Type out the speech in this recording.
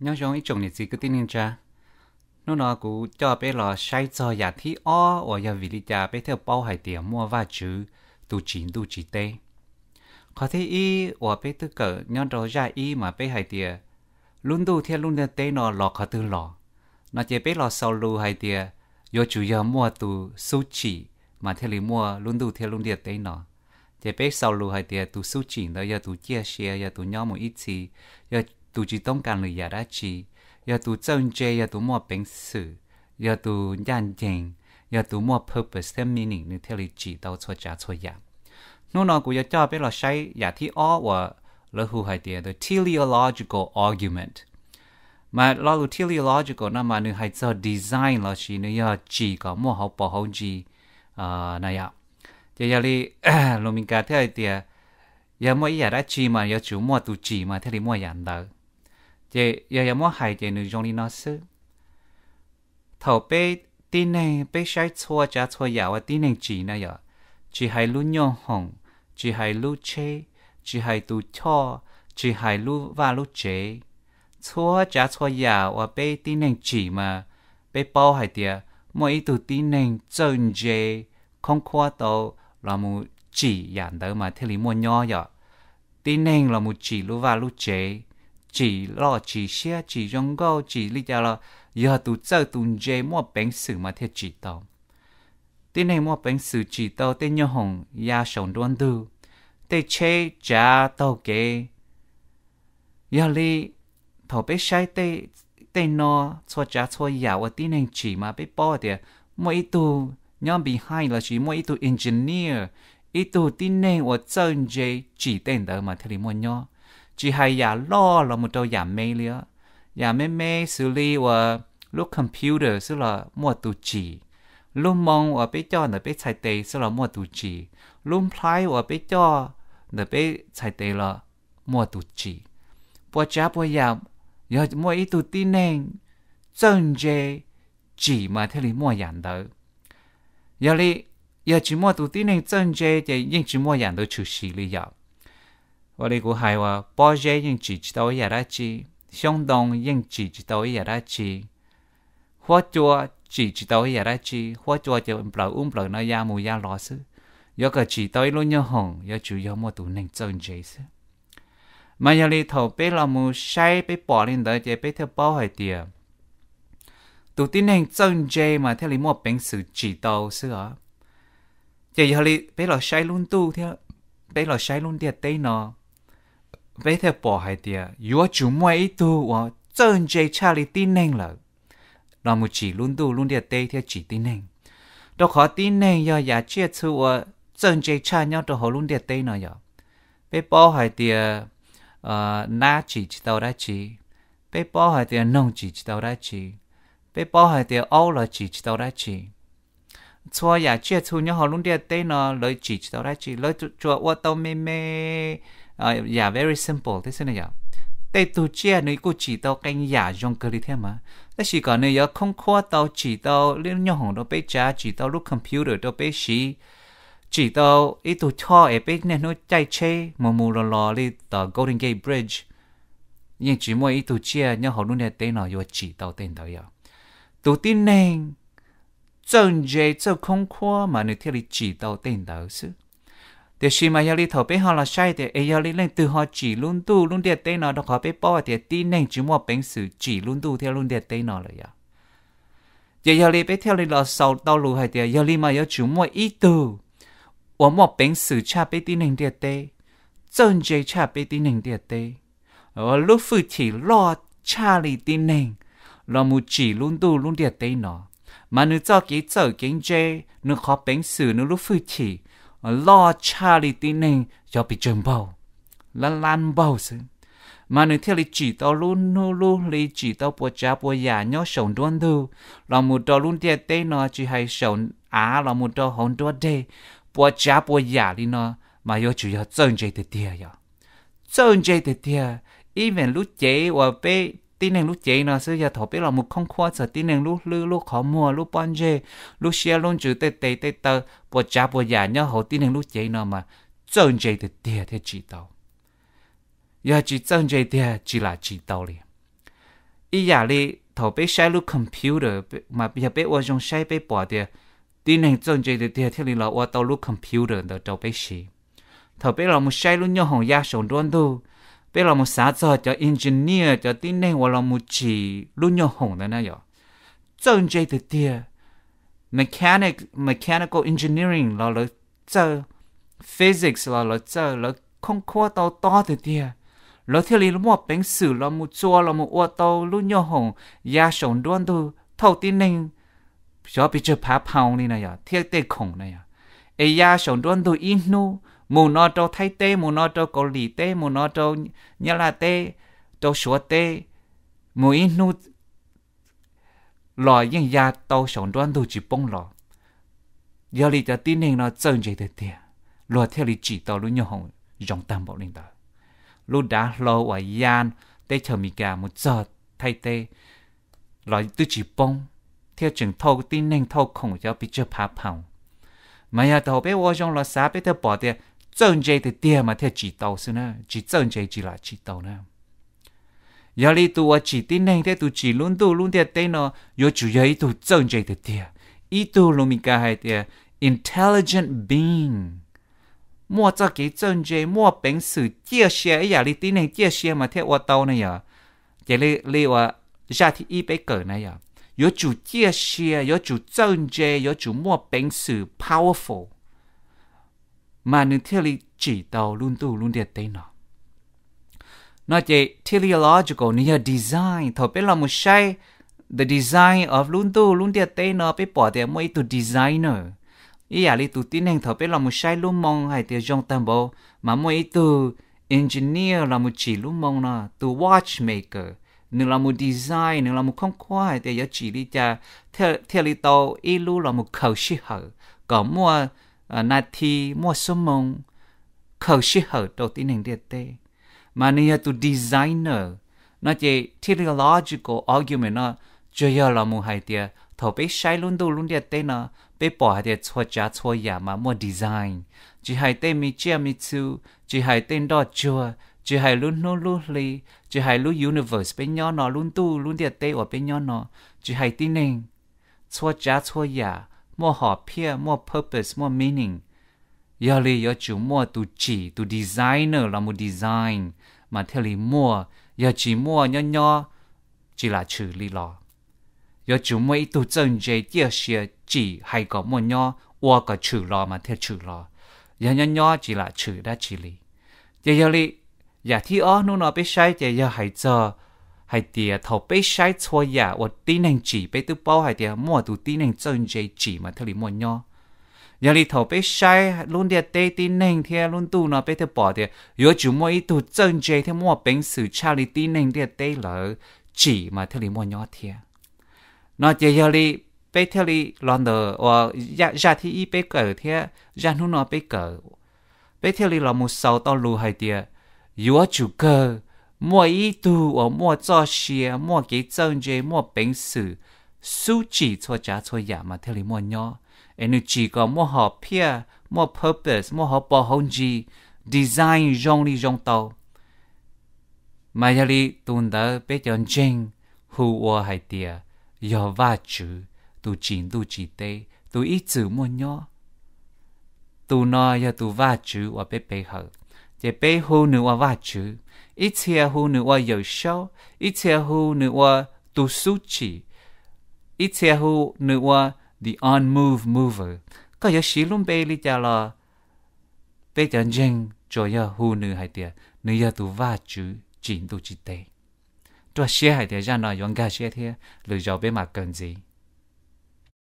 Nyob zoo ib tsoom niam txiv kwv tij neej tsa, hnub no kuv coj peb los saib txog yam thib ob uas yog vim li cas peb thiaj paub hais tias muaj Vajtswv tus tsim ntuj tsim teb. Qhov thib ib uas peb twb kawm nyob rau zaj ib mas peb hais tias lub ntuj thiab lub ntiaj teb no los qhov twg los, no ces peb los xaus lus hais tias yuav tsum yog muaj tus xub tsim mas thiaj li muaj lub ntuj thiab lub ntiaj teb no. Ces peb xaus lus hais tias tus xub tsim ntawd yog tus ciaj sia, yog tus nyob mus ib txhis, yog tus tsis toob kas lwm yam dab tsi, yog tus txawj ntse, yog tus muaj peev xwm, yog tus ncaj ncees, yog tus muaj purpose thiab meaning, nws thiaj li tsim tau txhua tsav txhua yam. Hnub no kuv yuav coj peb los saib yam thib ob uas lawv hu hais tias the teleological argument. Mas lo lus teleological no mas nws hais txog design lossis nws yog tsim kom muaj hauv paus hauv ntsis na yom. Ces yog li lus Meskas thiaj hais tias yog muaj ib yam dab tsi mas yuav tsum muaj tus tsim mas thiaj li muaj yam ntawd. Ces yog yog muab hais ces nws zoo li no xwb. Thaum peb tib neeg peb saib txhua tsav txhua yam uas tib neeg tsim na yom, tsis hais lub nyuj hoom, tsis hais lub tsheb, tsis hais tus choj, tsis hais lub vaj lub tsev, txhua tsav txhua yam uas peb tib neeg tsim mas peb paub hais tias muaj ib tug tib neeg txawj ntse khoob khuab tau los mus tsim yam ntawd mas thiaj li muaj nyob yom. Tib neeg los mus tsim lub vaj lub tsev, tsim loj tsim siab, tsim zoo nkauj, tsim li cas los yog tus txawj tus ntse muaj peev xwm mas thiaj tsim tau. Tib neeg muaj peev xwm tsim tau tej nyuj hoom ya saum nruab ntug, tej tsheb tsav taug kev. Yog li thaum peb saib tej no, txhua tsav txhua yam uas tib neeg tsim mas peb paub tias muaj ib tug nyob behind lossis muaj ib tug engineer, ib tug tib neeg uas txawj ntse tsim tej ntawd mas thiaj li muaj nyob. Tsis hais yam loj los mus rau yam me li os, yam me me xws li uas lub computer xwb los muaj tus tsim, lub moo uas peb coj ntawm peb txhais tes xwb los muaj tus tsim, lub nplhaib uas peb coj ntawm peb txhais tes los muaj tus tsim. Puas tsav puas yam yog muaj ib tug tib neeg txawj ntse tsim mas thiaj li muaj yam ntawd. Yog li, yog tsis muaj tus tib neeg txawj ntse ces yeej tsis muaj yam ntawd tshwm sim li yom. Ua li kuv hais uas pob zeb yeej tsim tsis tau ib yam dab tsi, xyoob ntoo yeej tsim tsis tau ib yam dab tsi, huab cua tsim tsis tau ib yam dab tsi, huab cua ces nplawm ub nplawm no ya mus ya los xwb. Yuav kom tsim tau ib lub nyuj hoom yuav tsum yog muaj tus neeg txawj ntse xwb. Mas yog li thaum peb los mus saib peb pom li ntawd ces peb thiaj paub hais tias tus tib neeg txawj ntse mas thiaj li muaj peev xwm tsim tau xwb os. Ces yog li peb los saib lub ntuj thiab peb los saib lub ntiaj teb no, peb thiaj pom hais tias yuav tsum muaj ib tug uas txawj ntse tshaj li tib neeg lawm los mus tsim lub ntuj lub ntiaj teb thiab tsim tib neeg. Rau qhov tib neeg yog yam tsiaj txhu uas txawj ntse tshaj nyob rau hauv lub ntiaj teb no yom. Peb paub hais tias nab tsim tsis tau dab tsi, peb paub hais tias noog tsim tsis tau dab tsi, peb paub hais tias aub los tsim tsis tau dab tsi. Txhua yam tsiaj txhu nyob hauv lub ntiaj teb no lawv tsim tsis tau dab tsi, lawv tsuas ua tau me me yam very simple thiab xwb na yom. Tej tug tsiaj nws kuj tsim tau qee yam zoo kawg li thiab mas, tab sis kom nws yuav khoob khuab tau tsim tau lub nyuj hoom rau peb tsav, tsim tau lub computer rau peb siv, tsim tau ib tug choj es peb niaj hnub caij tsheb mus mus los los li tom Golden Gate Bridge, yeej tsis muaj ib tug tsiaj nyob hauv lub ntiaj teb no yuav tsim tau tej ntawd yom. Tus tib neeg txawj ntse txawj khoob khuab mas nws thiaj li tsim tau tej ntawd xwb. Tiam sis mas yog li thaum peb ho los saib tias es yog li leej twg ho tsim lub ntuj lub ntiaj teb no, rau qhov peb paub hais tias tib neeg tsis muaj peev xwm tsim lub ntuj thiab lub ntiaj teb no lawm yom. Ces yog li peb thiaj li los xaus tau lus hais tias yog li mas yuav tsum muaj ib tug uas muaj peev xwm tshaj peb tib neeg ntiaj teb, txawj ntse tshaj peb tib neeg ntiaj teb, lub hwj chim loj tshaj li tib neeg los mus tsim lub ntuj lub ntiaj teb no. Mas nws txoj kev txawj kev ntse, nws qhov peev xwm, nws lub hwj chim loj tshaj li tib neeg cov pes tsawg npaug, lab lab npaug xwb. Mas nws thiaj li tsim tau lub hnub lub hli, tsim tau puas tsav puas yam nyob saum nruab ntug los mus rau lub ntiaj teb no, tsis hais saum av los mus rau hauv nruab dej, puas tsav puas yam li no, mas yuav tsum yog txawj ntse tiag tiag yom. Txawj ntse tiag tiag. Even lub cev uas peb tib neeg lub cev no xwb, yog thaum peb los mus khoob khuab txog tib neeg lub hlwb, lub qhov muag, lub pob ntseg, lub siab lub ntsws, tej tes tej taw, puas tsav puas yam nyob hauv tib neeg lub cev no mas txawj ntse tiag tiag thiaj tsim tau. Yog tsis txawj ntse tiag tsis lam tsim tau li. Ib yam li thaum peb saib lub computer, mas yog peb ua zoo saib peb pom tias tib neeg txawj ntse tiag tiag thiaj li los ua tau lub computer ntawd rau peb siv. Thaum peb los mus saib lub nyoob hoom ya saum nruab ntug, peb los mus xav txog cov engineer, cov tib neeg uas los mus tsim lub nyoob hoom ntawd na yom, txawj ntse tiag tiag. Mechanic, mechanical engineering los lawv txawj, physics los lawv txawj, lawv khoob khuab tau tob tiag tiag, lawv thiaj li muaj peev xwm los mus txua los mus ua tau lub nyoob hoom ya saum nruab ntug thauj tib neeg xyov pes tsawg phav phaus li na yom, thiab tej khoom na yom. Es ya saum nruab ntug ib hnub, mus no rau Thaib teb, mus no rau Kaus Lim teb, mus no rau Nyab Laj teb, rau Suav teb, mus ib hnub los yeej ya tau saum nruab ntug tsis poob los. Yog li cov tib neeg no txawj ntse tiag tiag, luag thiaj li tsim tau lub nyoob hoom zoo tag npaum li ntawd. Lub dav hlau uas ya teb chaws Amelikas mus txog Thaib teb los twb tsis poob, thiab tseem thauj tib neeg thauj khoom xyov pes tsawg phav phaus. Mas yog thaum peb ua zoo los xav peb thiaj pom tias txawj ntse tiag tiag mas thiaj tsim tau xwb na, tsis txawj ntse tsis lam tsim tau na. Yog li tus uas tsim tib neeg thiab tus tsim lub ntuj lub ntiaj teb no yuav tsum yog ib tug txawj ntse tiag tiag, ib tug lus Mis Kas hais tias intelligent being, muaj txoj kev txawj ntse, muaj peev xwm ciaj sia ib yam li tib neeg ciaj sia mas thiaj ua tau na yom. Ces li uas zaj thib ib peb kawm na yom, yuav tsum ciaj sia, yuav tsum txawj ntse, yuav tsum muaj peev xwm powerful, mas nws thiaj li tsim tau lub ntuj lub ntiaj teb no. No ces teleological nws yog design. Thaum peb los mus saib the design of lub ntuj lub ntiaj teb no, peb pom tias muaj ib tug designer. Ib yam li tus tib neeg thaum peb los mus saib lub moo hais tias zoo tag npaum, mas muaj ib tug engineer los mus tsim lub moo no, tus watchmaker, nws los mus design, nws los mus khoob khuab hais tias yuav tsim li cas thiaj li tau ib lub los mus khaws sij hawm kom muaj nas this, muaj xuab moos, khaws sij hawm rau tib neeg ntiaj teb, mas nws yog tus designer. No ces teleological argument no tsuas yog los mus hais tias thaum peb saib lub ntuj lub ntiaj teb no, peb pom hais tias txhua tsav txhua yam mas muaj design. Tsis hais tej me tsiaj me txhu, tsis hais tej nroj tsuag, tsis hais lub hnub lub hli, tsis hais lub universe peb nyob no, lub ntuj lub ntiaj teb uas peb nyob no, tsis hais tib neeg, txhua tsav txhua yam muaj hom phiaj, muaj purpose, muaj meaning. Yog li yuav tsum muaj tus tsim, tus designer los mus design mas thiaj li muaj. Yog tsis muaj, nyob nyob tsis lam tshwm li los. Yuav tsum muaj ib tug txawj ntse ciaj sia tsim hais kom muaj nyob, ua kom tshwm los mas thiaj tshwm los. Yog nyob nyob tsis lam tshwm dab tsi li. Ces yog li yam thib ob hnub no peb saib ces yog hais txog hais tias thaum peb saib txhua yam uas tib neeg tsim, peb twb paub hais tias muaj tus tib neeg txawj ntse tsim mas thiaj li muaj nyob. Yog li thaum peb saib lub ntiaj teb tib neeg thiab lub ntuj no, peb thiaj pom tias yuav tsum muaj ib tug txawj ntse thiab muaj peev xwm tshaj li tib neeg ntiaj teb lawm tsim mas thiaj li muaj nyob thiab. No ces yog li peb thiaj li los ntawm uas zaj thib ib peb kawm thiab zaj hnub no peb kawm, peb thiaj li los mus xaus tau lus hais tias yuav tsum kawg muaj ib tug uas muaj txoj sia, muaj kev txawj ntse, muaj peev xwm xub tsim txhua tsav txhua yam mas thiaj li muaj nyob. Es nws tsim kom muaj hom phiaj, muaj purpose, muaj hauv paus hauv ntsis, design zoo li zoo tau. Mas yog li tus ntawd peb cov ntseeg hu ua hais tias yog Vajtswv tus tsim ntuj tsim teb, tus ib txwm muaj nyob. Tus no yog tus Vajtswv uas peb pe hawm, ces peb hu nws ua Vajtswv. Ib txhia hu nws ua Yawm Saub, ib txhia hu nws ua tus xub tsim, ib txhia hu nws ua the unmoved mover. Koj yuav siv lub npe li cas los peb cov ntseeg tsuas yog hu nws hais tias nws yog tus Vajtswv tsim ntuj tsim teb. Ruaj siab hais tias zaj no yuav nkag siab thiab lwm zaus peb mam kawm ntxiv.